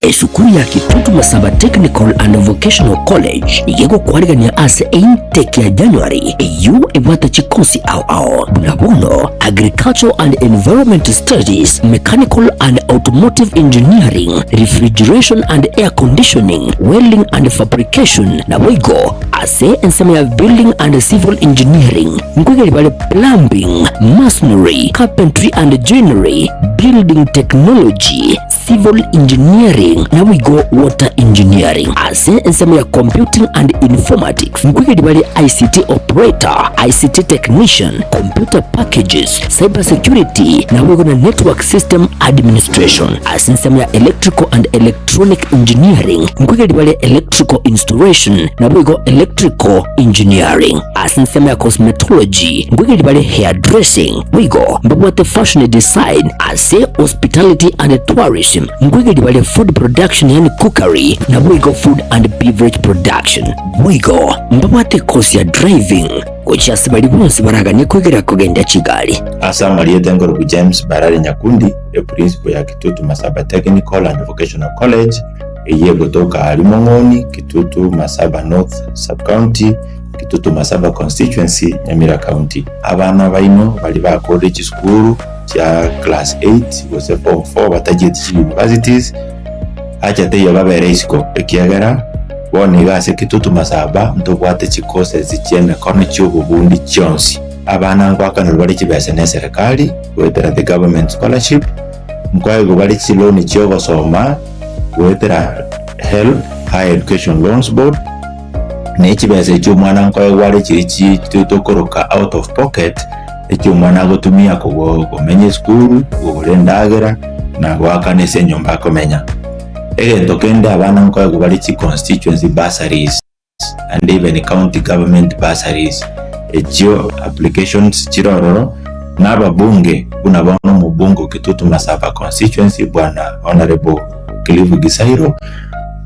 Esukuru ya Kitutu Masaba Technical and Vocational College nigo egokwarigania ase eintake ya January eyio ebwate chikosi ao ao buna bono Agricultural and Environment Studies, Mechanical and Automotive Engineering, Refrigeration and Air Conditioning, Welding and Fabrication naboigo ase ensemo ya Building and Civil Engineering nkoigeri bare Plumbing, Masonry, Carpentry and Joinery, Building Technology, Civil Engineering naboigo Water Engineering. Ase ensemo ya Computing and Informatics nkoigeria bare ICT Operator, ICT Technician, Computer Packages, Cyber Security naboigo na Network System Administration. Ase ensemo ya Electrical and Electronic Engineering nkoigeria bare Electrical Installation naboigo Electrical Engineering. Ase ensemo ya Cosmetology nkoigeria bare Hairdressing boigo mbabwate Fashion Design Ase Hospitality and Tourism nkoigeria bare Food Production yaani Cookery naboigo Food and Beverage Production. Boigo mbabwate ekosi ya Driving gochia ase baria bonsi baraganie koigeria kogendia chigari. Ase amarieta enkorokwa James Barare Nyakundi, eprincipo ya Kitutu Masaba Technical and Vocational College, eyio egotoka aaria Mong'oni, Kitutu Masaba North Sub-County, Kitutu Masaba Constituency, Nyamira County. Abana baino baria bakorire chisukuru chia class 8 gose form 4 batachieti chi universities, acha teiyo babere isiko ekiagera bono iga ase Kitutu Masaba ntobwate chi courses chia emekono chia obobundi chionsi. Abana nkoakanerwa bare chibesa ne eserekari goetera the government scholarship, nkoegwa bare chiloan chia ogosoma goetera HELB, Higher Education Loans Board, ne chibesa echio omwana nkoegwa are chiria chi tokoroka out of pocket, Eki omwana agotumia komenya esukuru, kogora endagera, na goakana ase enyomba akomenya. Egento kende abana nkoegwa bare chi constituency bursaries and even county government bursaries, echio applications chire ororo, na ababunge buna bono omobunge o Kitutu Masaba constituency bwana Honourable Cliff Gisairo,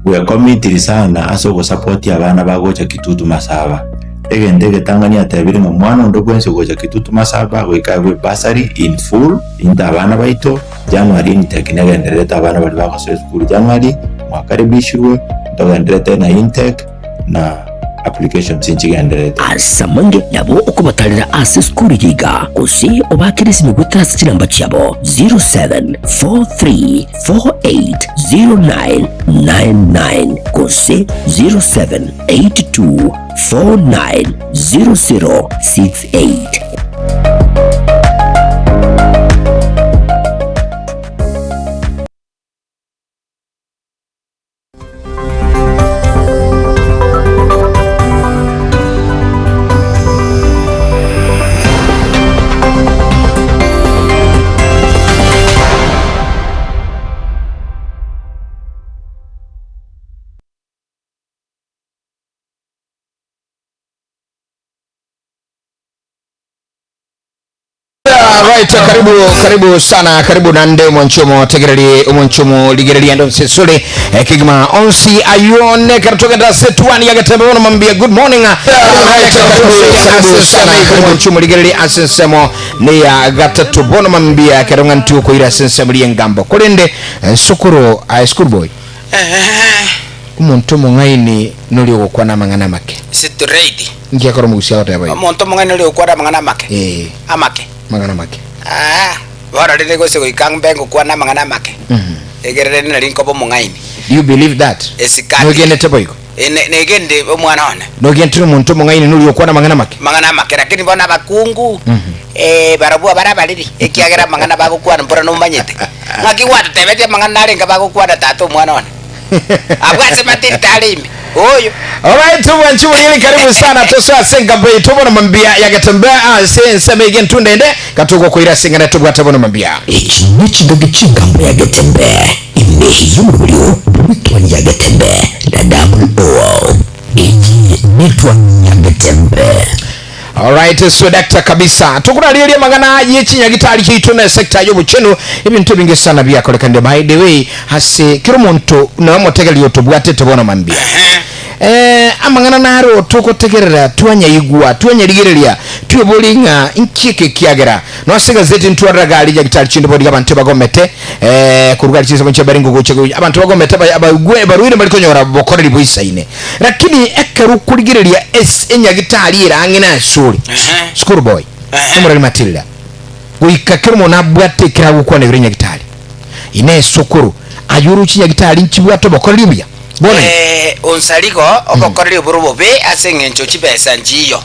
bwekomitiri sana ase ogosapotia abana bagocha Kitutu Masaba. Egento egetang'ani atebire ng'a omwana onde bwensi ogocha Kitutu Masaba goika aegwe bursary in full into abana baito, January intake negendererete abana baria bagosoa esukuru January, mwakaribishirwe, ntogendererete na intake na applications nchigendererete. Ase amange nabo okobatarera ase esukuru eye iga, gose obaakere esimi goetera ase chinamba chiabo 0743480999 gose 0782 490068. Right, karibu karibu sana karibu nande omonchomo tegereri omonchomo ligereria ndo nsesore eh, kigima onsi ayone karatogenda setuani yagetembe bono mambia good morning right, karibu karibu sana karibu omonchomo ligereria asensemo ne ya gatatu bono mambia keronga ntuko ira asensemo riengambo korende eh, sukuru uh, school boy Omonto omong'aini noria ogokwana amang'ana amake. Straight. Inki akora omogusia agoteba igo? Omonto omong'aini noria ogokwana amang'ana amake. Ee. Amake. Amang'ana amake. Aa, bono rende gose goika mbe ngokwana amang'ana amake, egere rende nari nkoba omong'aini. Do you believe that? Esikati. Nogenete boigo? Eh, ne- negenire omwana one. Nogenetire omonto omong'aini noria ogokwana amang'ana amake? Amang'ana amake, lakini bono abakungu, eh, barabwo bare abariri, ekiagera amang'ana bagokwana mbora nomanyete. Ng'aki gwatotebetie amang'ana narenge bagokwana tata omwana one? Abwo ase matirito are ime, oyo. Alright, bwanchi borieri karibu sana tosoe ase engambo yaito bono mambia yagetembea ase ensemo ege entunda ende gatugokoira ase eng'ana tobwate bono mambia. Eki nechidogi chi'engambo ya Getembe, ime y'omoroberio bw'etwani ya Getembe na double O. Eye netwani ya Getembe. Alright, so dakta kabisa tokorarieria amang'ana ye chinyagitari chiaito na esector y'obochenu ebinto ebinge sana biakorekanire by the way ase kera omonto na omotegereri otobwatete bono mambia. Eh, amang'ana naro togotegerera twanyaigwa twanyarigereria twebori ng'a inki eke kiagera nose egazeti ntwarora gari nyagitari chinde boriga abanto bagomete eh, korwa gari chinsemo chia baringo gocha gocha abanto bagomete ba- abaigwe barwaire mbari konyora bokoreri boisaine lakini ekero okorigereria es enyagitari ere ang'e na ase ore Ehe. school boy Ehe. omorari Matilda goika kera omonto nabwate ekero agokwana igoro enyagitari ine esokoro aye oroche nyagitari nchibwate obokoreri obuya Bono Eh, onsarigo obokoreri oboro obobe ase eng'encho chibesa nchiyo.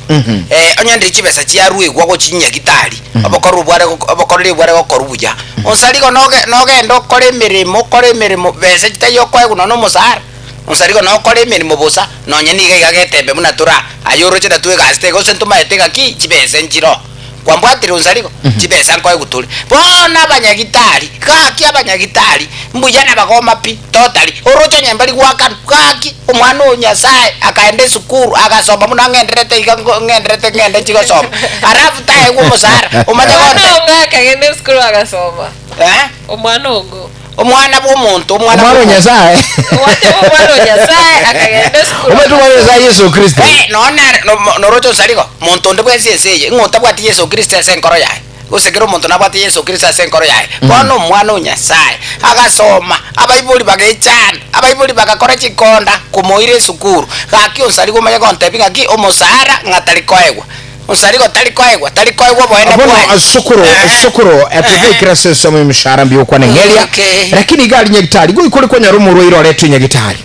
Eh, onye ndiri chibesa chiaruegwa gochia nyagitari, obokoreri obware gok- obokoreri obware gokorwa buya. Onsarigo noge nogende okore emeremo okore emeremo besa chitaiyo okoegwa nonya na omosara, onsarigo nokore emeremo bosa, nonye niga iga getembe buna tore aa, aye oroche natwe egasi taiga gose ntomaete ng'aki chibesa nchiroo. Kwambwatire onsarigo, chibesa nkoegwa tore. Bono abanyagitari, gaki abanyagitari, mbuya nabagoma pi, totally. Oroche onye mbari goakanwa, gaki omwana o Nyasaye akaenda esukuru agasoma buna ng'enderete iga ngo ng'enderete ng'ende nchi gosoma, alafu taegwa omosara, omanye Omwana gonte ongo akagenda esukuru agasoma. eh? Omwana ongo. Omwana bw'omonto, omwana omwana o bw'omonto. Nyasaye Omwana omwana o Nyasaye akagenda esukuru omanyete omwana o Nyasaye Yeso Kristo Eh, nonya nare nomo- noroche onsarigo, monto onde bwensi ense eye, ng'a otabwati Yeso Kristo ase enkoro yaye, gose kera omonto nabwate Yeso Kristo ase enkoro yaye. Bono omwana o Nyasaye, agasoma, abaibori bagechanda, abaibori bagakora chikonda komoira esukuru, gaki onsarigo omanye gontebia ng'aki, omosara ng'a tari koegwa. Onsarigo tari koegwa, tari koegwa oboene Bono bwaye. sukuru Ehe. sukuru etubekire ase ensemo y'emishahara mbuya okwane ng'eria Okay. lakini iga ari nyagitari goika ore kwanyora omorwaire oretwe nyagitari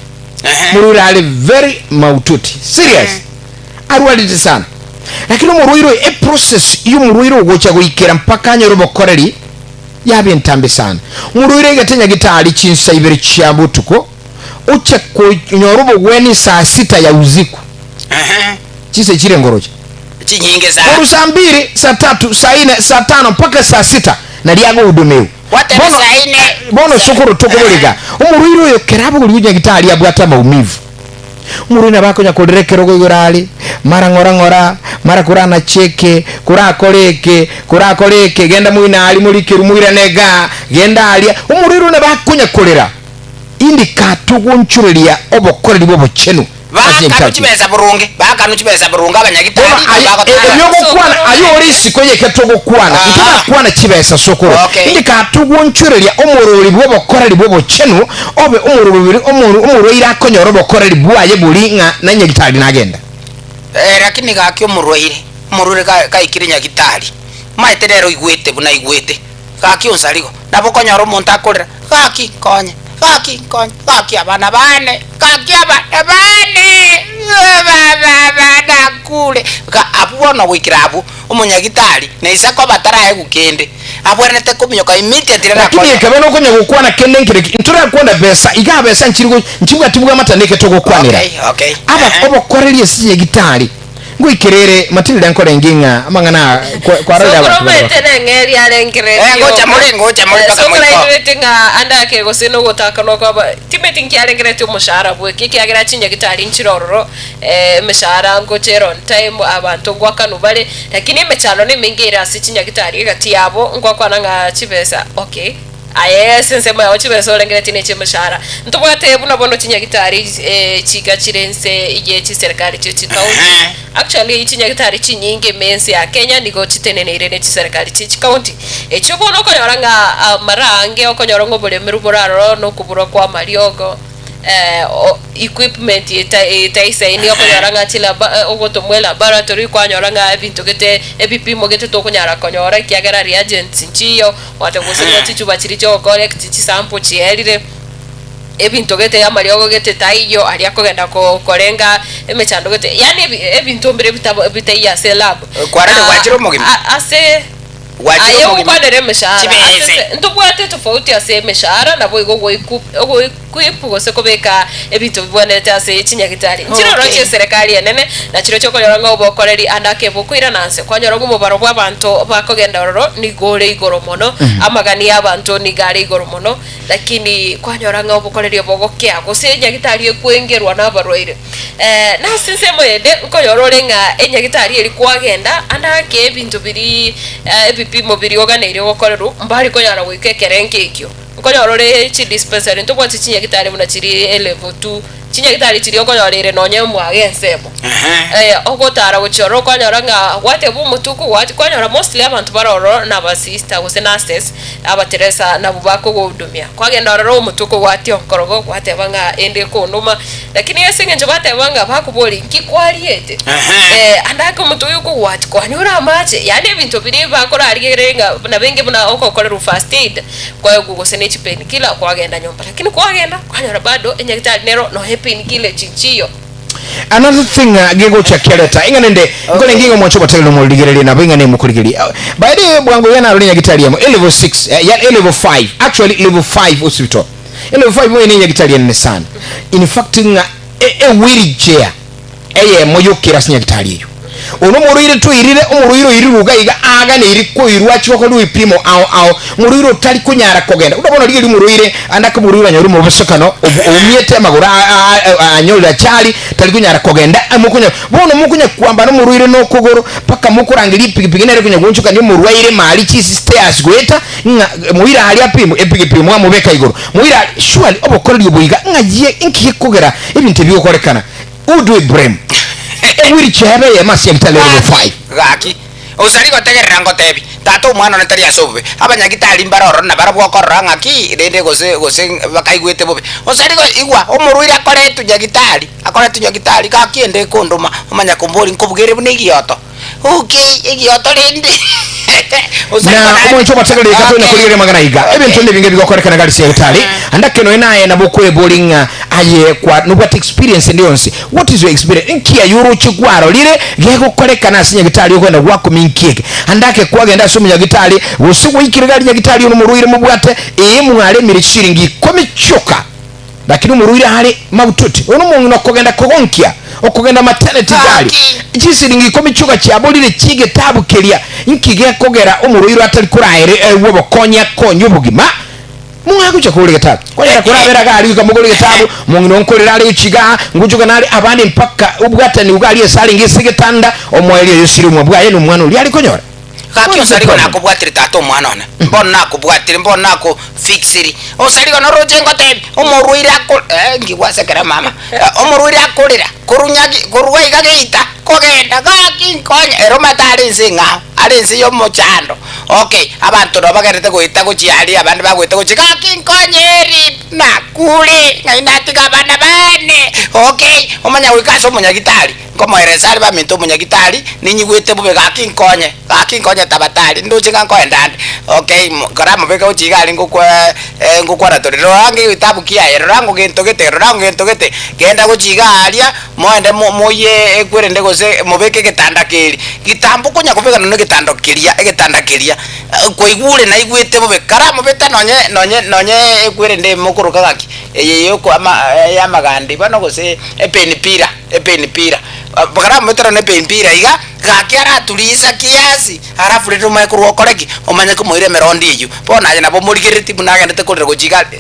Ehe. morwaire are very maututi serious arwarete sana lakini omorwaire oyo eprocess y'omorwaire ogocha goikera mpaka anyore obokoreri yaba entambe sana omorwaire aigete nyagitari chinsa ibere chia botuko oche konyora obogweni saa sita ya usiku Ehe. Chinsa chire ngoroche. Chinyinge sana. Korwa saa mbiri, saa tatu, saa ine, saa tano mpaka saa sita nario agohudumiwa. Gwateba Bono saa ine. bono sokoro tokoboreka omorwaire oyo kera abogorigwe nyagitari abwate amaumivu. Omorwaire nabo akonya korera ekerogo igoro are, mara ng'ora ng'ora, mara koranache eke, korakore eke, korakore eke, genda moine aria morikerwe moirane igaa, genda aria. Omorwaire oyo nabo akonya korera indi katogonchoreria obokoreri bw'obochenu. Ase Bakanwa enchaki. chibesa boronge, bakanwa chibesa boronge abanyagitari Bono aye- bagotara. ebio ogokwana aye ore isiko y'eke togokwana Ah. ntorakwana chibesa sokoro Okay. indi katogwonchoreria omorori bw'obokoreri bw'obochenu obe omorobiri omoru omorwaire akonyora obokoreri bwaye bori ng'a na nyagitari nagenda Eh, lakini gaki omorwaire, omorwaire ga- gaikire nyagitari, omanyete nere oigwete buna aigwete. Gaki onsarigo, nabo okonyora omonto akorera, Gaki nkonye, gaki nkonye, gaki abana baane, gaki abana baane, baba nakure. Ga abwo bono goikera abwo, omonyagitari naisa koba taraegwa kende, abwenerete kominyoka immediately Lakini arakonya. ekebe nokonya gokwana kende nkere ki, ntorakwana besa, iga besa nchiri go nchibwati bw'amata neke togokwanera. Okay, okay. Aba Ehe. obokoreri ase nyagitari. Ngoikera ere Matilda nkore enki ng'a amang'ana aya kwarorire Sokoro abanto bare omanyete neng'eria arengeretie Eh, ngocha more, ngocha more mpaka Sokoro moiko. aigwete ng'a ande ake gose nogotakanwa kwaba timeti nkiarengeretie omoshahara bweka ekiagera chinyagitari nchire ororo eh, emeshahara ngocha ere on time abanto ngwakanwa bare lakini emechando nemenge ere ase chinyagitari egati yabo ngwakwana ng'a chibesa okay Aye ase ensemo yao chibesa orengeretie ne chi'emeshahara. Ntobwate buna bono chinyagitari chiga chire inse ye chiserikari chie chikaunti. Actually chinyagitari chinyinge ime ense ya Kenya nigo chiteneneire ne chiserikari chie chikaunti. Echio bono okonyora ng'a mara aange okonyora ng'a oboremeru bore aroro na okoborwa kwa amariogo. equipment etaisaini okonyora ng'a chilaba ogotomwa elaboratory kwanyora ng'a ebinto gete ebipimo gete tokonyara konyora ekiagera reagents nchiyo, gwateba gose nigo chichuba chiria chiogocollect chisample chierire, ebinto gete amariogo gete taiyo aria akogenda ko korenga emechando gete yaani ebi ebinto mbire bitabo bitaiyo ase elab. Kwarorire gwachire omogima? Ase. Gwachire Aye omogima. ogokwanera emeshahara, Chibese. ase ase ntobwate etofauti ase emeshahara naboigo ogoiku ogoequip gose kobeka ebinto bibwenerete ase chinyagitari. Nchire Okay. oroche eserekari enene, na chirochio okonyora ng'a obokoreri ande ake bokoirana nse, kwanyora ng'a omobaro bw'abanto bakogenda ororo nigo ore igoro mono, amagani y'abanto nigo are igoro mono, lakini kwanyora ng'a obokoreri obo bogokea gose enyagitari ekwengerwa nabarwaire. Na ase ensemo ende nkonyora ore ng'a enyagitari eria kwagenda ande ake ebinto biria ebipimo biria oganeirie gokorerwa mbari konyara goika ekerengo ekio. Nkonyora ore chidispensary ntobwate chinyagitari buna chiria elevel two. Chinyagitari chiria okonyora ere nonye omwaga ensemo. Ehe. Eh, ogotara gochia ororo okonyora ng'a gwateba omotuko gwati kwanyora mostly abanto bare ororo na abasista gose nurses, abateresa nabwo bakogohudumia. Kwagenda ororo omotuko gwatia onkorogo gwateba ng'a ende ekonduma, lakini ase eng'encho bateba ng'a bakoboria nki kwariete? Ehe. Eh, ande ake omonto oyo okogwati kwanyora amache, yaani ebinto biria bakorarigereria ng'a buna benge buna ogokorerwa first aid, kwaegwa gose ne chipain killer kwagenda nyomba. Lakini kwagenda kwanyora bado enyagitari nero nonya epain killer echi nchiyo. Another thing gegocha kiareta ing'ana ende nkore ngingo mwancho obotegereri omorigererie nabo ing'ana emokorigerie by the way bwango iga narore nyagitari emo e level 6 eh, ya e level 5 actually level 5 hospital e level 5 moyo ne nyagitari enene sana in fact ng'a e, e wheelchair eyemo yokera ase nyagitari eyio. One omorwaire toirire, omorwaire oirirwe iga iga aaganeiri koirwa achie gokorerwa ebipimo ao ao, omorwaire otari konyara kogenda. Buna bono rigereria omorwaire ande ake omorwaire anyore omobosokano oumiete amagoro anyorire achari, tari konyara kogenda, mokonya bono mokonya kwambana omorwaire nokogoro mpaka mokorangeria epigipigi nere konya goonchokania omorwaire mari chisi stairs goeta ng'a moire aria apimwe epigipigi mwamobeka igoro, moire aria surely obokoreri obo iga ng'a ye inki gekogera ebinto ebi bigokorekana. Who do we blame? E wheelchair ebe eyemo ase nyagitari level Gaki, 5. gaki, osari gotegerera ngotebi, Tata omwana one tari ase obobe. Abanyagitari mbare ororo nabarabwo okorora ng'aki rende gose gose bakaigwete bobe. Osari go igwa, omorwaire akoretwe nyagitari, akoretwe nyagitari, gaki ende ekondoma, omanya komboria nkobugere buna egioto. Okay, egioto rende. Osari Na go naende- omonche obategereri reka tonya Okay. korigereria amang'ana aiga. Ebinto Okay. nebinge bigokorekana gari ase nyagitari. Ande ake nonya naye nabo okweboria ng'a aye kwa nobwate experience ende yonsi. What is your experience? Nki aye oroche kwarorire gegokorekana ase nyagitari okogenda gwakumia nki eke? Ande ake kwagenda ase omonyagitari gose gwaikire gari nyagitari one omorwaire mobwate ee mwaremire chishiringi ikomi chioka. Lakini omorwaire are mabututi, oyo nomong'ina okogenda kogonkia, okogenda maternity gari, Gaki! chisiringi ikomi chioka chiaborire chi'egetabu keria, inki gekogera omorwaire atari koraere aegwe obokonyi akonye obogima? Mong'ae gochia kogora egetabu? Konyara korabera iga aria goika mogore egetabu, omong'ina oo nkorera are gochia igaa, ngochoka nare abande mpaka obwatani iga aria ase arenge ase egetanda, omoerio oyo osire omwa bwaye na omwana oria are konyora. Gaki What is the osarigo problem? nakobwatire tata omwana one, mbono nakobwatire, mbono nakofixiri, osarigo noroche ngotebi, omorwaire ako eh nki gwasekera mama, omorwaire akorera korwa nyagi korwa iga geita kogenda gaki nkonye, ere omanyete are ense eng'ao, are ense ya omochando, okay, abanto nabo bagenderete goeta gochia aria abande bagoeta gochia gaki nkonye eri nakure, ng'ai natiga abana bane, okay, omanya goika ase omonyagitari. Nkomoeresa are baminto omonyagitari, ninyigwete bobe gaki nkonye, gaki nkonye tabatari, ndoche ng'a nkoenda ande. Okay, mo koramobeke gochia iga aria ngokwa ngokwana tore, rora ange egetabu kiaye, rora ango gento gete, rora ango gento gete, genda gochia iga aria, moende mo moyie ekwerende gose mobeke egetanda keria. Gitambo konya kobeka nonya egetando keria, egetanda keria, kwaigure naigwete bobe, karamobete nonye nonye nonye ekwerende mokoroka gaki, eye yoko ama ya amagandi bono gose epenipira. Epenipira, bakaramobetera na epenipira iga, gaki araturisa kiasi, alafu rende omanye korwa okore ki? Omanye komoira emerondo eyio. Bono aye nabo omorigereretie buna agendete korera gochia iga gaki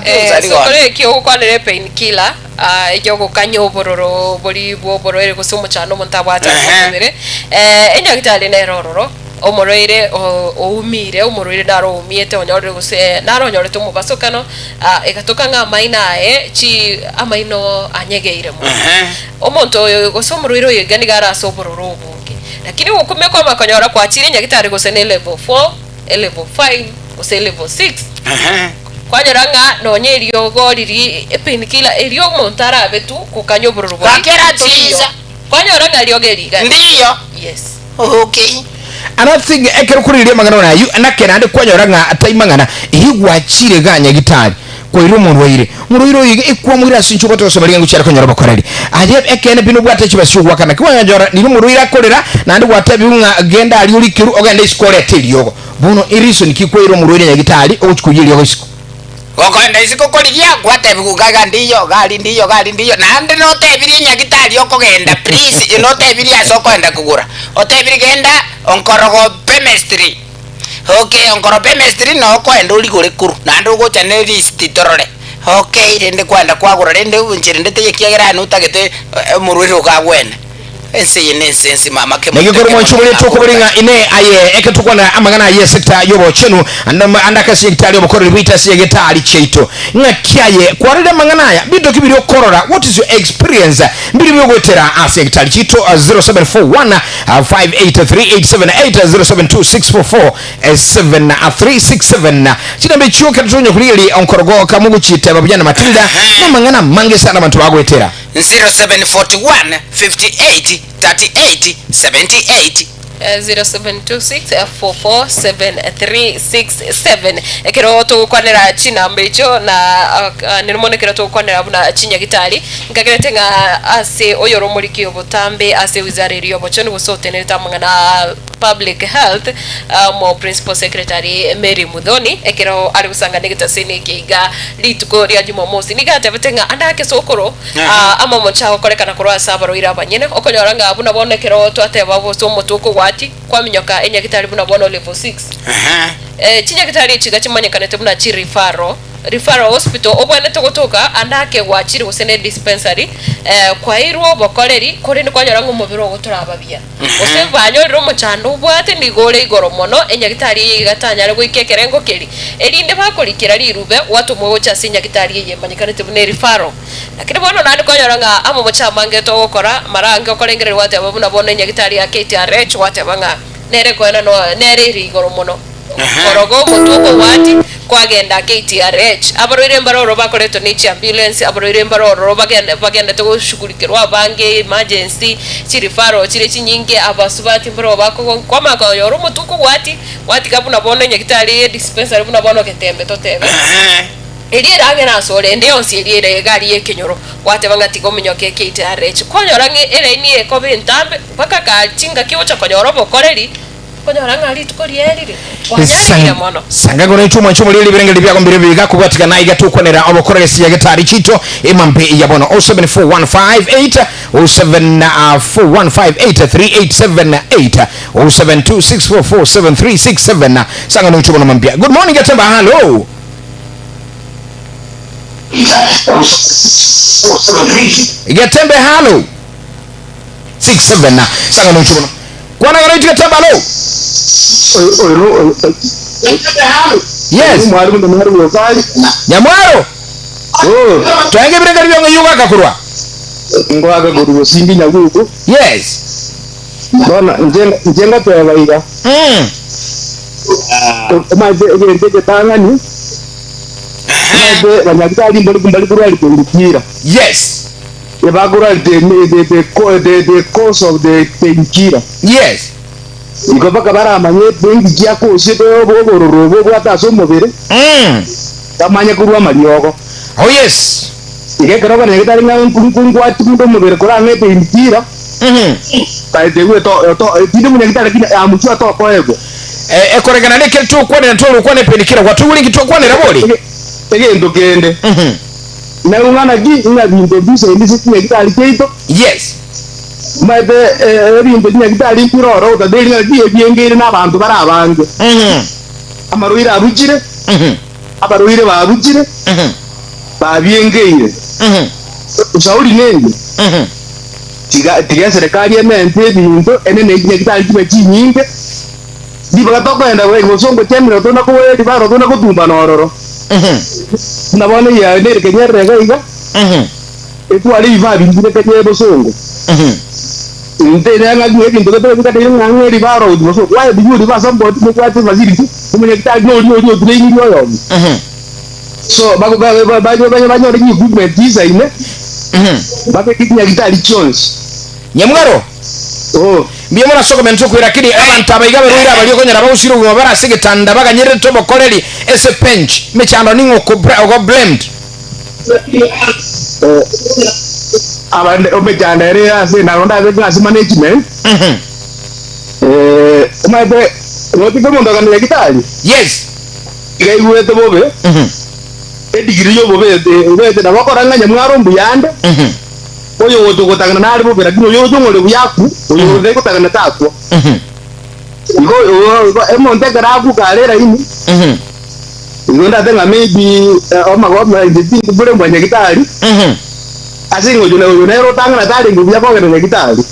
Eh, osari so bono. kore eki ogokwanera epain killer, ah, eyogokanya obororo boria bwa oborwaire gose omochando omonto abwate ase Ehe. omobere, eh, enyagitari nere ororo, omorwaire o- oumire, omorwaire naro oumiete onyorire gose naro onyorete omobasokano, Ah, egatoka ng'a amaino aye chi amaino anyegeire mono. Ehe. Omonto oyo gose omorwaire oyo iga nigo are ase obororo obonge. Lakini ogokumia kwama konyora kwachire nyagitari gose ne level 4, elevel 5, gose elevel 6. Ehe. Kwanyora ng'a nonya eriogo riria epain killer erio omonto arabe tu gokanya obororo boria Gaki aratuliza. Kwanyora ng'a riogo eri iga Ndiyo. Yes. Okay. Another thing ekero okorigereria amang'ana buna ayio nake naende kwanyora ng'a tai mang'ana erio gwachire igaa nyagitari kwaira omorwaire omorwaire oyo iga ekwamoira ase inche obwate gosoma ring'ana gochia are konyora obokoreri aye ekeene pi nobwate chibesa chi'ogoakana naki kwanyora riria omorwaire akorera naende gwatebiwa ng'a genda aria orikerwe ogende isiko orete eriogo bono ereason ki kwaira omorwaire nyagitari ogochia koiyia eriogo isiko. Gokoenda isiko korigia, gwatebigwa iga iga ndiyo, gari ndiyo, gari ndiyo, naende notebirie nyagitari okogenda please, notebirie ase okoenda kogora, otebirie genda onkorogo chemistry, okay onkoro chemistry noo okoenda origore korwa, naende ogocha ne receipt torore, okay rende kwaenda kwagora rende enchera ende teiyo ekiagera aye notagete omorwaire ogo agwene. Ense eye nense ense mama Naki korwa mwanche oborete okobori ng'a inee aye eke tokwana amang'ana aye esecta y'obochenu ande ande ase egetari obokoreri bwaito ase egetari chiaito ng'aki aye kwarorire amang'ana aya binto ki biria okorora what is your experience mbiri biogoetera ase egetari chiaito 0741 583878 072644 7367 chinamba echio kero tonya korigereria onkorogo kamogochiteba buya na Matilda namang'ana amange sana abanto bagoetera. 0741 58 38 78. 0726447367 Ekero togokwanera chinamba echio na nere mono ekero togokwanera buna chinyagitari, nkagerete ng'a ase oyore omoriki obotambe ase ewizara eria y'obochenu gose otenerete amang'ana a Public Health, omo Principal Secretary Mary Muthoni, ekero are gosangana egetaseni eke iga rituko ria Jumamosi, nigo atebete ng'a ande ake sokoro Amamocho agokorekana korwa ase abarwaire abanyene, okonyora ng'a buna bono ekero twateba gose omotwe okogwatia, kwaminyoka enyagitari buna bono level 6. Chinyagitari echi iga chimanyekanete buna chi referral, referral hospital, obwenerete gotoka ande ake gwachire gose ne dispensary, kwairwe obokoreri, korende kwanyora ng'a omobere ogo toraba buya. Gose banyorire omochando obwate nigo ore igoro mono, enyagitari eye iga tanyare goika ekerengo keria, erinde bakorikera rirube gwatomwa gocha ase enyagitari eye emanyekanete buna ereferral. Lakini bono naende kwanyora ng'a amamocho amange togokora, mara ange okorengereria gwateba buna bono enyagitari ya KTRH gwateba ng'a nere ekoena no nere ere igoro mono. Koroga omotwe okobwati kwagenda KTRH. Abarwaire mbare ororo bakoretwa ne chiambulance, abarwaire mbare ororo bagende bagendete goshughulikerwa abange emergency, chireferral chire chinyinge, abasubati mbare bakogo kwamanya konyora omotwe okobwati, gwatiga buna bono enyagitari ye dispensary buna bono getembe totebe. Eria erang'ene asore, ende yonsi eria ere egari y'ekenyoro, gwateba ng'a tiga ominyoke ekeite areche. Kwanyora ng'a eraini ekoba entambe, mpaka ka chingaki ogocha konyora obokoreri, okonyora ng'a rituko rierire, kwanyarekire mono. Sanga igoro naintwe omwanche omoriri ebirengererio biago mbire biga kobwatikana iga tokwanera obokoreri ase nyagetari chiaito emambe ya bono 074158 0741583878 0726447367 sanga naintwe bono mambia. Good morning Getemba hallo. Getembe halo 67 na sanga no chuno kwana gano Getembe halo yes Nyamwaro twenge birengeri byonge yuga kakurwa ngwaga guru simbi nyagugu yes bona nje nje ngateba iga Omanyete egento egetang'ani, omanyete banyagitari mbari mbari korwa painkiller. Yes. Ebakorwa the the the co- the the cause of the painkiller. Yes. Igo mpaka baramanye benki ki akosiete obo obororo obo obwate ase omobere, bamanye korwa amariogo. Oh yes. Igo ekero abanyagitari ng'a nku nku nkwati munto omobere korang'e painkiller, by the way to to tindi omonyagitari lakini amuchwe atokoegwa. Eh, ekoregana nekeri togokwanera ntore gokwana epenikera gwatogure inki twakwanera bori? Ege- Egento kende, naigwa ng'a naki ng'a binto mbisaini ase chinyagitari chiaito, Yes. omanyete eh, ebinto chinyagitari mbire ororo otaderi ng'a naki ebiengeire na abanto bare abange. Amarwaire abuchire, abarwaire babuchire, babiengeire. Ushauri neye, tiga tiga eserekari emente ebinto, enene chinyagitari chibe chinyinge, Ribaga tokoenda gose ngochia tona koboria ribaga tona gotumbana ororo. Buna bono eyio nere Kenya erere iga iga, etware ebifaa bingire Kenya ebosongo. Inte ng'a ng'a ebinto gete bikateire ng'a ng'a ribaga orogochi bosongo. Why do you refer somebody mobwate efacility, omonyagitari noria oria otrainiri oyomo. So bago ba- ba- ba- ba- banyore chi equipment chisaine, babeke chinyagitari chionsi. Nyamwaro. Oh. Mbuya mono ase okomenta okoira, lakini abanto aba iga barwaire abaria okonyora bagosira obogima bare ase egetanda baganyererete obokoreri ase bench emechando ning'o oko blamed. Eh, abande emechando ere ase nabo ndabeke ase management. Eh, omanyete roche omonto akana nyagitari. Yes. Iga aigwete bobe. Edigiri y'obobe ebete nabo okora ng'a nyamwaro mbuyande. Oyo ogocha gotang'ana nare bobe, lakini oyo ogocha ong'ore buya akwe, oyo otari gotang'ana takwa. Igo igo omonto ekero aguka are eraini, igo ndate ng'a maybe omagomba inche tindi bore omonyagitari, Ase eng'encho na oyo nere otang'anete arenge buya kogenda nyagitari.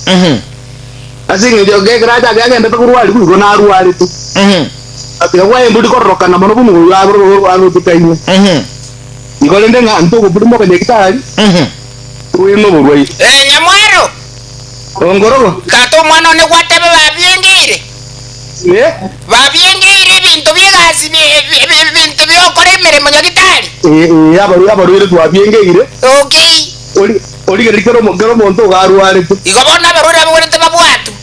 Ase eng'encho ekero achake agendete korwarigwa igo narwarete. Tiga bwaye mbori kororokana mono buna oyo arotekaine. Igo rende ng'a ntogopurimoka nyagitari, torwaire noborwaire. Eh, nyamwaro! Ongorogo. Tata omwana one gwatebe babiengeire. Eh? Babiengeire ebinto bi'egasi ebinto bi'ogokora emeremo nyagitari. Eh, eh, abarwaire twabiengeire. Okay. Ori, origereria kera omo, kera omonto iga arwarete. Igo bono abarwaire abagwenerete babwatwe.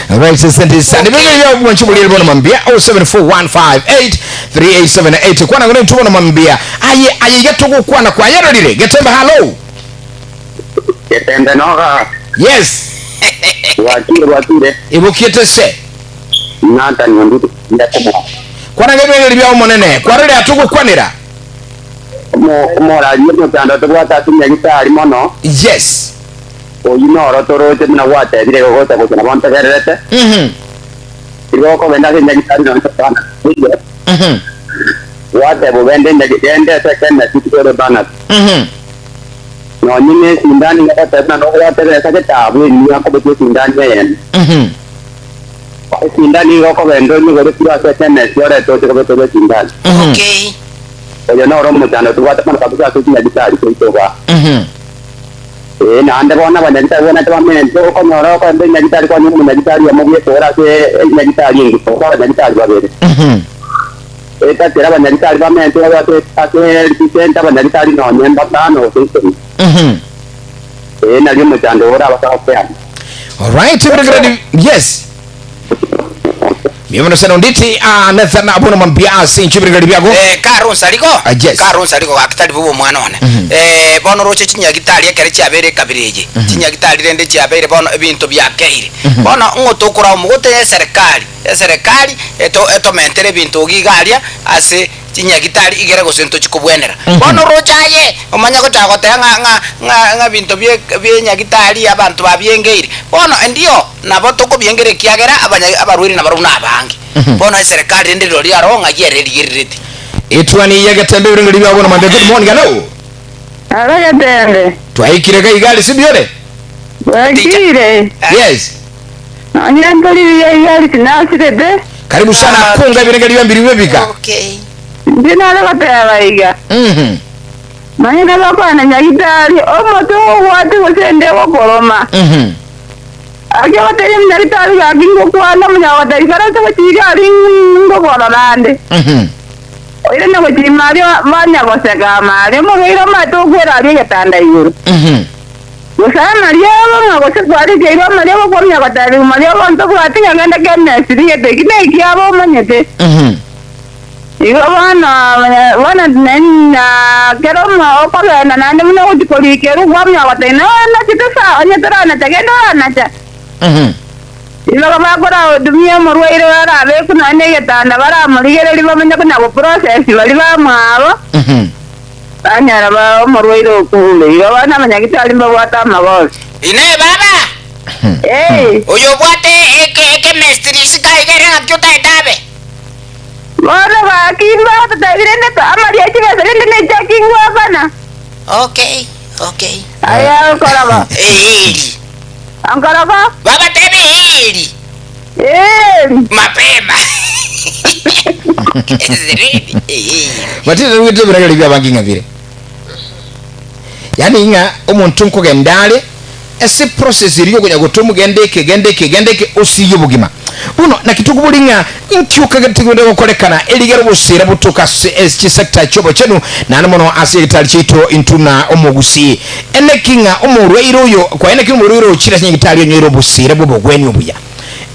Right, asante sana. Okay. Nibyo bya mwanchi buli bono mambia 0741583878 kwana ngone tubono mambia. Aye aye gatugu kwana kwa yarorire. Getemba hello. Getembe noga Yes. bwakire bwakire Ibukiete se. Nathan Ondutu ndakomo Kwana ngene bya omonene. Kwarore atugu kwanira. omoraria omochando tobwate ase nyagitari mono Yes. oyu noro toroche buna gwatebire gogocha gocha nabo ntegererete igo okogenda ase nyagitari nonye tobana gwateba ogende gende ase chemist tigore banners nonye na esindani ngogoteba buna nobwate ebesa getabu enyia nkobetie esindani eyemo esindani igo okogenda onyegore korwa ase chemist orete oche kobeterwa esindani Okay. oyo noro omochando tobwate mono kabisa ase chinyagitari chiaito igaa. Ee, naende bono abanyagitari buna tibamenyete, okonyora okoenda enyagitari kwanyora omonyagitari oyomo bwekora ase enyagitari engima, gose abanyagitari babere. Etakera abanyagitari bamente babe ase ase health centre abanyagitari nonye mbatano gose ikomi. Ee, nario omochando oyo orabase gokeana. Alright, very good. Yes. Miono sana nditi ah Nathan abona mambia ase inchibirigari byago. Eh, karunsa riko Ah, yes. karunsa riko gaki tari bobe omwana one Eh, bono roche chinyagitari ekere chiabeire ekabira eye chinyagitari rende chiabeire bono ebinto biakeire bono ng'otokora omogote eserikari eserikari eto etomentere ebinto iga iga aria ase chinyagitari igere gose ntochikobwenera bono roche aye omanye gochaka goteba ng'a ng'a ng'a ng'a ebinto bie bie enyagitari abanto babiengeire bono ndio Nabo tokobiengera ekiagera abarwaire nabarabwo nabaange. Bono eserekari rende rirorio aro ng'ai ere erigereretie. Etuani y'egetembe ebirengererio biabo bono mambia good morning hello. Aro getembe. Twaikire iga iga are Sibiore. Bwakire. Yes. Nonya ntori buya iga aria tinasirete. Karibu sana kunga ebirengererio bia mbiri bibika. Okay. Inche nare goteba iga. Manyete bakwana nyagitari omote ogwate gose ende egokoroma. Aria ogotebia omonyagetari gaki ngokwana, omonyagotebi karanse gochia iga aria ngokorora ande. Oirane gochia ime aria banya goseka amo aria omorwaire omanyete okwera aria egetanda igoro. Gose amariogo ng'a gose kwarikeirwe amariogo kwamanya gotebiwa mariogo ntobwati ng'a ngende chemist rigete eki nekiabo omanyete. Igo bono, bono na kera okogenda naende buna ogochia korikerwa kwamanya goteba, Inee, nachete sawa, onye toranacha, genda oranacha. Igo bakorahudumia omorwaire barabekwe nonya na egetanda baramorigererie bamanye konya goprocess baria bamwabo, banyora ba omorwaire okure. Igo bono abanyagitari mbabwate amagoso. Inee, baba, Ee. oyo obwate eke ekemestiri isiko aiga ere ng'aki otaete abe? Bono gaki mbagototebi rende amaria chibesa rende nechaki ngwakana. Okay, okay. Aye ankorogo. Eeri. Ankorogo. Babatebe eeri. Eeri. Mapema. Eziridi eeri. Batire rwete ebirageri bia abange ng'a bire. Yaani ng'a omonto nkogenda are ase process eria yokonya gotoma genda eke genda eke genda eke osirie obogima. Bono naki tokobori ng'a inki okagete kende gokorekana erigere obosera botoka ase ase chisector chiobochenu naende mono ase egetari chiaito intwe na omogusii. Eneki ng'a omorwaire oyo kwaeneki omorwaire ochire ase nyagetari onyoire obosera bw'obogwenia obuya.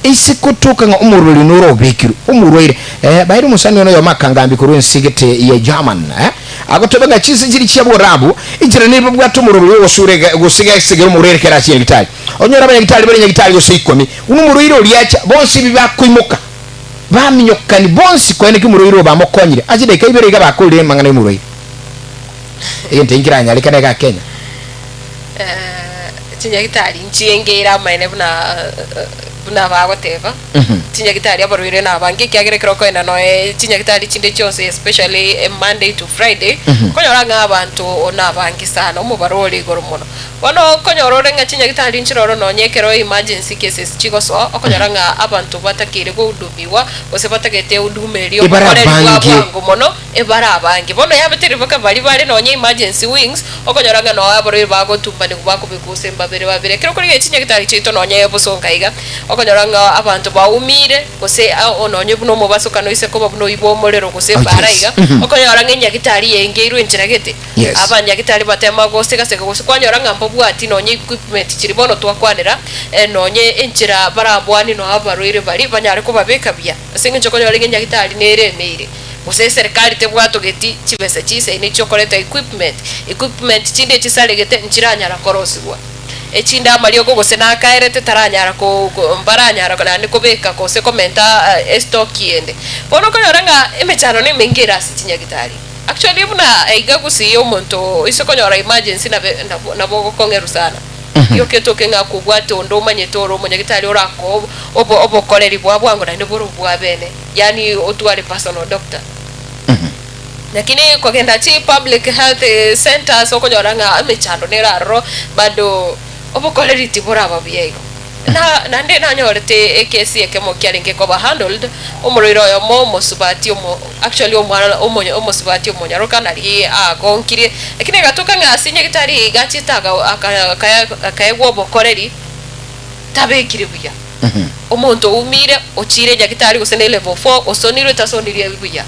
Ase gotoka ng'a omorweri noro obekirwe omorwaire eh, baire omosani one oyomo akangambi korwa ense gete ya German eh, agoteba ng'a chinse chiria chia Borabu enchera nere babwate omorweri ogosura ege gose gesegera omorwaire kera ase nyagitari. Onyore abanyagitari bare nyagitari gose ikomi, buna omorwaire oria acha, bonsi ebi bakoimoka baminyokani bonsi koene ki omorwaire oyo bamokonyire ase chidaeka ibere iga bakorire amang'ana y'omorwaire. Egento eki nkeranyarekane igaa Kenya. Eh, Chinyagitari nchiengeire amaene buna buna bagoteba, chinyagitari abarwaire nabange ekiagera ekero okoenda noe chinyagitari chinde chionsi especially Monday to Friday, okonyora ng'a abanto nabange sana, omobaro ore igoro mono. Bono okonyora ore ng'a chinyagitari nchire oro nonye ekero emergency cases chigosoa, okonyora ng'a abanto batakeire gohudumiwa gose batagete ehuduma eria Ebare obokoreri bwa abange. bwango mono, Ebare abange. Bono yabeteire mpaka baria bare nonya emergency wings, okonyora ng'a noo abarwaire bagotumbanigwa bakobekwa gose mbabere babere. Ekero okorigereria chinyagitari chiaito nonya ebosongo iga, okonyora ng'a abanto baumire, gose nonya buna omobasokano oise koba buna oyio bwa omorero gose Oh, ebara yes. iga, okonyora ng'a enyagitari yaengeirwe enchera gete. Yes. Abanyagitari batema gosegasega gose kwanyora ng'a mbabwati nonya equipment chiria bono twakwanera, nonya enchera barabwanie noo abarwaire baria banyare kobabeka buya. Ase eng'encho okonyora ng'a enyagitari nere emeire. Gose eserikari tebwatogeti chibesa chiisaine chi'okoreta equipment, equipment chinde echisaregete nchiranyara korosigwa, echinde amariogo gose nakaerete taranyara ko ko mbaranyara naende kobeka gose komenta estock ende. Bono okonyora ng'a emechando nemenge ere ase chinyagitari. Actually buna iga gusii omonto oise konyora emergency nabe nabo nabo ogokong'erwa sana. Rioka etoke ng'a kobwate onde omanyete ore omonyagitari orakoe obo obokoreri bwa bwango naende bore obwa bene. Yaani otware personal doctor. Lakini kogenda chi public health centers okonyora ng'a emechando nere aroro bado obokoreri tiboraba buya igo. Na naende nanyorete ekesi ekemo kiarenge koba handled, omorwaire oyomo omosubati omo actually omwana omonyo omosubati omonyaroka nari agonkirie, lakini egatoka ng'a ase nyagetari iga achete aga aka akaegwa obokoreri tabekire buya. Omonto oumire, ochiire nyagetari gose ne level four, osonirwe tasonirie buya.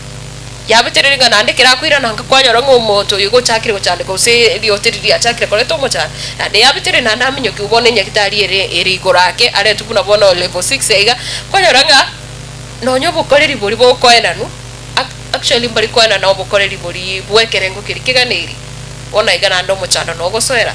Yabetereri ng'a naende ekero akoirana nka kwanyora ng'a omonto oyo igo ochakire gochandeka gose eriote riria riachakire koreta omochando, naende yabetereri naende aminyokiwe bono enyagitari ere ere igoro ake aretwe buna bono level six iga, kwanyora ng'a nonya obokoreri boria bokoenanwa, ac actually mbari koenana obokoreri boria bwa ekerengo keria keganeiri, bono iga naende omochando nogosoera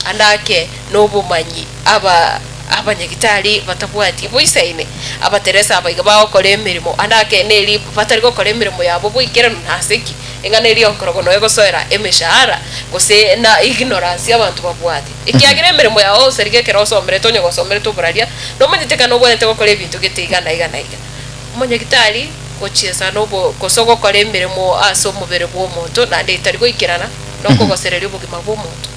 ande ake nobomanyi aba. Abanyagitari batabwati boisaine, abateresa abaiga bagokora emeremo, ande ake neri batari gokora emeremo yabo boikeranu nase ki? Eng'ana eria y'okorogo noyo egosoera emeshahara, gose na ignorance abanto babwate. Ekiagera emeremo yao gose riga ekero osomerete onye gosomerete oboraria, nomanyete ng'a nobwenerete gokora ebinto gete iga na iga na iga. Omonyagitari gochiesa nobo gose ogokora emeremo ase omobere bw'omonto naende etari goikerana, nokogosereria obogima bw'omonto.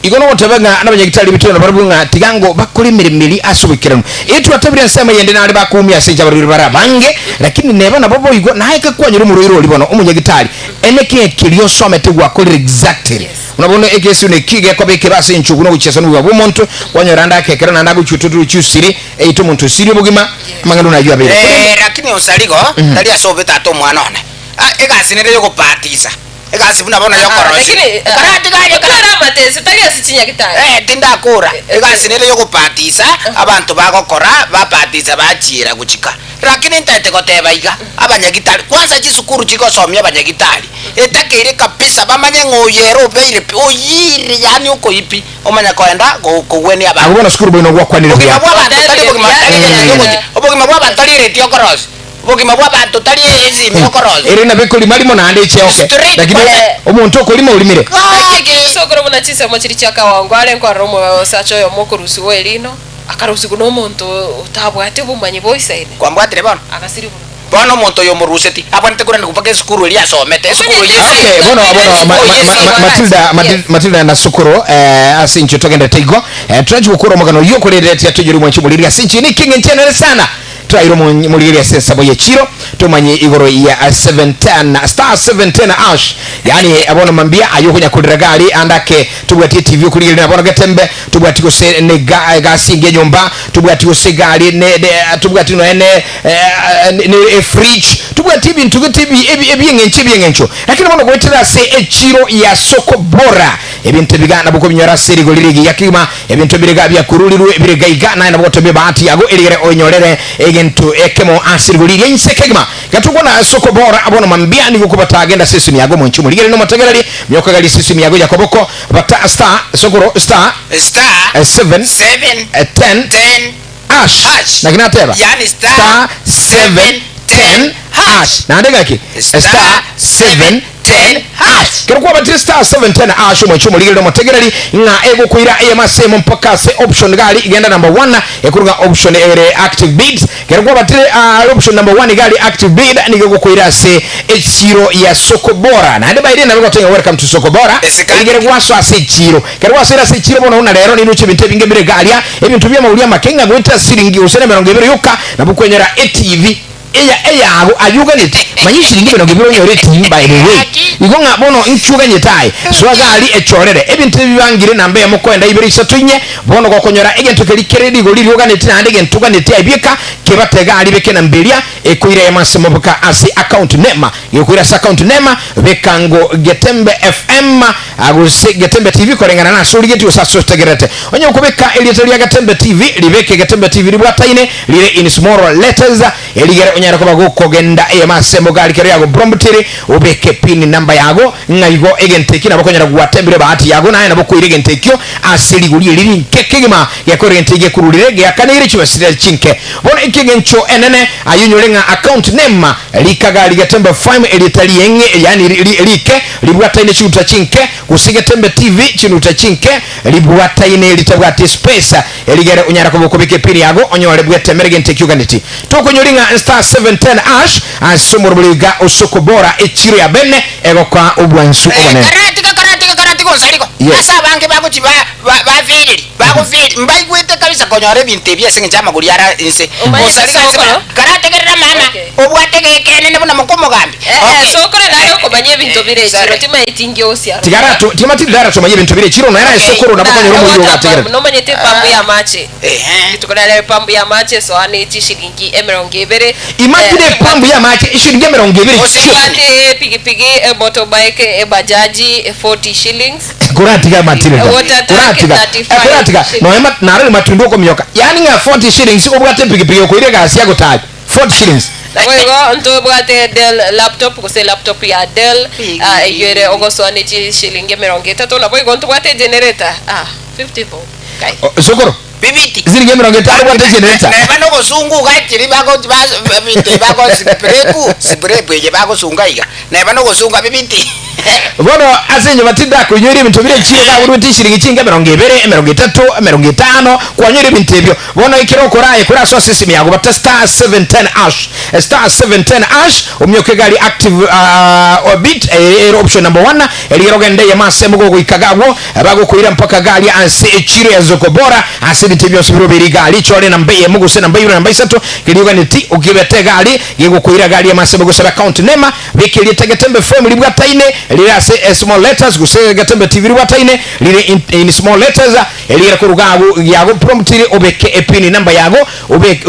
Igo nogoteba ng'a nabanyagitari bitono nabarabwo ng'a tiga ngo bakore emeremo eria ase oboikeranu. Eye twatebire ensemo eyende nare bakoumia ase inche abarwaire bare abange, lakini neba nabo boigo naye kekwanyora omorwaire oria bono omonyagitari, ene ki keria osomete gwakorire exactly. Buna bono ekesi buna eki gekoba ekebe ase enchugu na ogochiesa nobogima bw'omonto, kwanyora ande akekero naende agochiutotua ochiusiri, eite omonto osirie obogima, amang'ana buna ayio abeire. Korende. Eh, lakini osarigo tari ase obobe tata omwana one. Ah, egasi nere yogobatisa. Egasi buna bono yokorosia. Lakini Karatiga aye kara- otware amatesi tari ase chinyagitari. Eh, tindakora. Egasi nere yogobatisa, abanto bagokora, babatisa bachiera gochika. Lakini ntaete goteba iga, abanyagitari, kwanza chisukuru chigosomia abanyagitari, etakeire kabisa bamanye ng'a oyo ere obeire pi, oyiire yaani okoyia pi, omanye koenda go- kogwenia abanto. Abwo bono sukuru boino gwakwanire Obogima buya. bwa abanto tari obogima, tari Mm. ogochi- obogima bwa abanto tari ereti okorosia. Obogima bw'abanto tari esimi okorosia. Ere nabo ekorima rimo naende echeoke. Straight Lakini kwanza. omonto okorima orimire. Gaki! Sokoro buna chinsemo chiria chia kawango are nkorora omosacha oyomo okorusigwa erino, akarusigwa nomonto otabwati obomanyi boisaine, Kwambwatire bono? agasirigwa. Bono omonto oyo omoruseti, abwenerete korende mpaka esukuru eria asomete, esukuru Omanyete eye. Okay, bono bono ma, ma, ma, ma, Matilda, Matilda, Matilda na Sukuru eh, ase inche togenderete igo eh, turachi gokora omogano oyio okoreretia toyori mwanchi omoriri ase inche niki eng'encho enene sana Toraire omorigereria ase ensemo ye chiro tomanye igoro ya 710 star 710 ash yaani bono mambia aye okonya korera gari ande ake tobwati etv okorigereria na bono getembe tobwati gose ne ga egasi enge enyomba tobwati gose egari ne ne tobwati nonya ne eh, ne efridge tobwati ebinto gete ebi ebi ebieng'encho ebieng'encho lakini bono goetera ase echiro ya soko bora ebinto ebiga nabo okobinyora ase rigori rigiya kegima Ebinto bire iga biakururirwe bire iga iga, naye nabo gotebia ebahati yago erigere oinyorere egento ekemo ase rigori riria inse kegima. Gatokwa na ase okobora bono mambia nigo kobatagenda ase esimi yago omonche omorigere na omotegereri miokageria ase esimi yago yakoboko bata star sokoro star Star, 7 7, 10 10, hash hash. naki nateba Yani star, star 7 10 hash naende gaki Star, star 7 10 710 hash. Kero kwabatire star 710 hash omochie omorigereria omotegereri ng'a egokoira eyemo ase eyemo mpaka ase option gari genda number 1 ekorwa ng'a option ere active bids. Kero kwabatire option number 1 igari active bid nigo egokoira ase echiro ya soko bora. Naende baire nabo egoteba ng'a welcome to soko bora. Erigere gwasoa ase echiro. Kero gwasoire ase echiro bono buna rero niroche ebinto ebinge bire iga aria, ebinto bi'amagori amake ng'a goetera siringi gose nemerongo ebere yoka nabo kwenyora etivi eya eyago ayio oganete. Manya eshiringi emerongo ebere onyore etivi by the way. Igo ng'a bono inki oganyete aye? Soa iga aria echorere ebinto ebi bibangire namba eyemo koenda ibere isato inye, bono gokonyora egento keria kere rigori riria oganeti naende egento oganeti aye bieka, kebate iga aria beke namba eria ekoira eyemo ase moboka ase account nema. Gekoira ase account nema, beka ngo Getembe FM. Gose Getembe TV koreng'ana nase origetie gose ase otegererete. Onye okobeka erieta ria Getembe TV, ribeke Getembe TV ribwataine, rire in small letters, erigere onyare koba gokogenda eyemo ase emogari kero yagopromptire, obeke pin number yago, ng'a igo egento ekio nabo okonyora gwatembire ebahati yago naye nabo okoira egento ekio ase rigori eri rinke kegima gekore egento eki gekururire geakaneire chibesa chinke. Bono eki engencho enene aye onyore ng'a account name rikaga rigetembe fm erieta rieng'e yaani rike Ribwataine chinuta chinke, gose getembe TV chinuta chinke, ribwataine ritabwati espace, erigere onyare koba okobeka epini yago onyore bwetemere gento ekio oganeti. Tokonyori ng'a star 710 ash ase omorobori iga osokobora echiro ya bene egokoa obwansu obonene. Karatiga, karatiga, karatiga onsarigo. Yes. Ase abange bagochi ba, ba, bafereri, bagoferi, mbaigwete kabisa konyora ebinto ebi ase eng'encho y'amagori ara inse. Omanyete Onsarigo ase sokoro? Karategerera mama, Okay. obwate gekenene buna mokomogambi. Eh, sokoro nare okomanya ebinto bire echiro, timaeti inki osiaro. Tigara to timaeti ndaratomanya ebinto bire echiro, nonya naye sokoro nabo okonyora omoyio ogategerera. Nomanyete epambu ya amache. Ehe. Rituko riare epambu ya amache esoa chishilingi emerongo ebere. Imagine epambu ya amache eshilingi emerongo ebere Ose chioka. Obwate epigipigi, emotorbike, ebajaji, 40 shillings. Koratiga Matilda. Water tank, Koratiga. 35 Koratiga. shillings. Nonya ma- narore matundu okomioka. Yaani ng'a 40 shillings obwate epigipigi okoira egasi agotacha. 40 shillings. Naboigo ntobwate Dell laptop gose laptop ya Dell ah, eyio ere ogosoa ne chishilingi emerongo etato naboigo ntobwate generator ah, 50 bob kai. O, Sokoro. Bibiti. Siringi emerongo etano obwate generator. Neba nogosunga ugachiri bago ba binto bago siprepu siprepu eye bagosunga iga neba nogosunga bibiti. Bono ase enyomba tindakoinyoria ebinto bire echiro kaborwete eshiringi chinga emerongo ebere, emerongo etato, emerongo etano, kwanyoire ebinto ebio. Bono ekero okoraye kore ase ase esimi yago bata star 710 hash, star 710 hash, omioke egari active uh, bit ere option number 1 erigere ogende eyemo ase emogo goika gagwo bagokoira mpaka garia ase echiro ya soko bora ase ebinto ebio bionsi birobere igari chore namba eyemo gose namba ibere namba isato keria oganeti okebete egari gegokoira gari emo ase emogo saba account nema Beka erieta Getembe FM ribwataine rire ase small letters gose Getembe TV ribwataine rire in, in small letters erigere koruga ago yago prompt ire obeke epini number yago obeke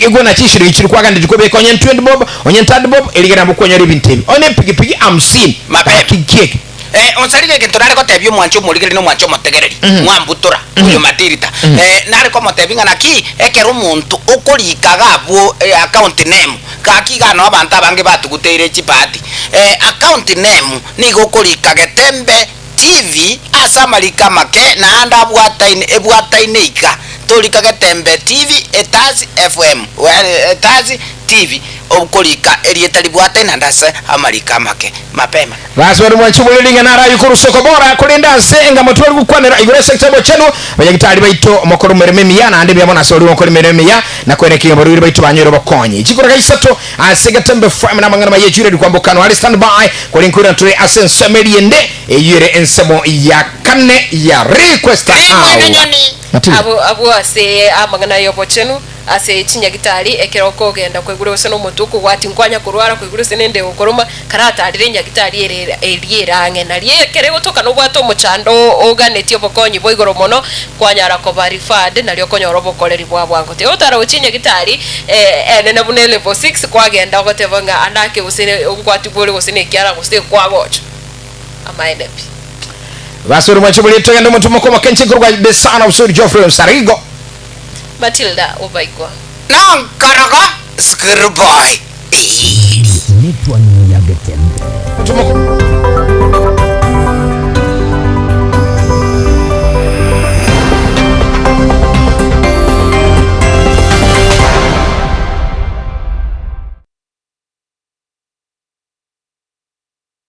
igwe na chishiringi chiri kwagandetie kobeka onye 20 bob onye 30 bob erigere nabo kwonyora ebinto ebi onye epigipigi hamsini Mapema. gaki kieke Eh, onsarire egento nare gotebia omwancha omorigereria na omwancha omotegereri, mwambutora, oyo Matilda. Eh, nare komotebia ng'a naki ekero omonto okorika iga abwo eh, account name, Gaki iga nao abanto abange batuguteire chibahati. Account name nigo okorika Getembe TV ase amariko amake naende abwataine ebwataine iga. Torika Getembe TV Etazi FM Etazi TV okorika erieta ribwataine naende ase amariko amake. Mapema. Basi baria mwanche bore ring'ana araye korwa Sokobora, korende ase engamo tware gokwanera igoro ase ekitambo chenu, abanyagitari baito mokore emeremo emiya, naende mbuya mono ase baria gokora emeremo emiya, na kwerekia ng'a abarwaire baito banyoire obokonyi. Chikura ga isato ase Getembe FM na amang'ana maya echire rikwambokano are stand by, kore nkoirana tore ase ensemo eria ende, eyio ere ensemo ya kane ya request Rimwene hour. nyoni. Matilda. Abwo abwo ase amang'ana y'obochenu Ase chinyagitari, ekero okogenda kwaigure gose nomotwe okogwatia nkwanya korwara kwaigure gose nende egokoroma, karatarire enyagitari ere eria ere ang'e. Nario ekero egotoka nobwate omochando oganetie obokonyi bwa igoro mono, kwanyara koba referred nario okonyora obokoreri bwa bwango. Tiga gotara gochia enyagitari enene buna elevel six kwagenda ogoteba ng'a ande ake gose nkwatigwa ore gose nekiara gose kwagochwa. Amaene pi. Basore mwanche boria togende omonto mokomoka inche nkorwa the son of Sir Geoffrey Onsarigo. Matilda obaigwa. Nonkorogo Skrboy. Netwani ya Getembe.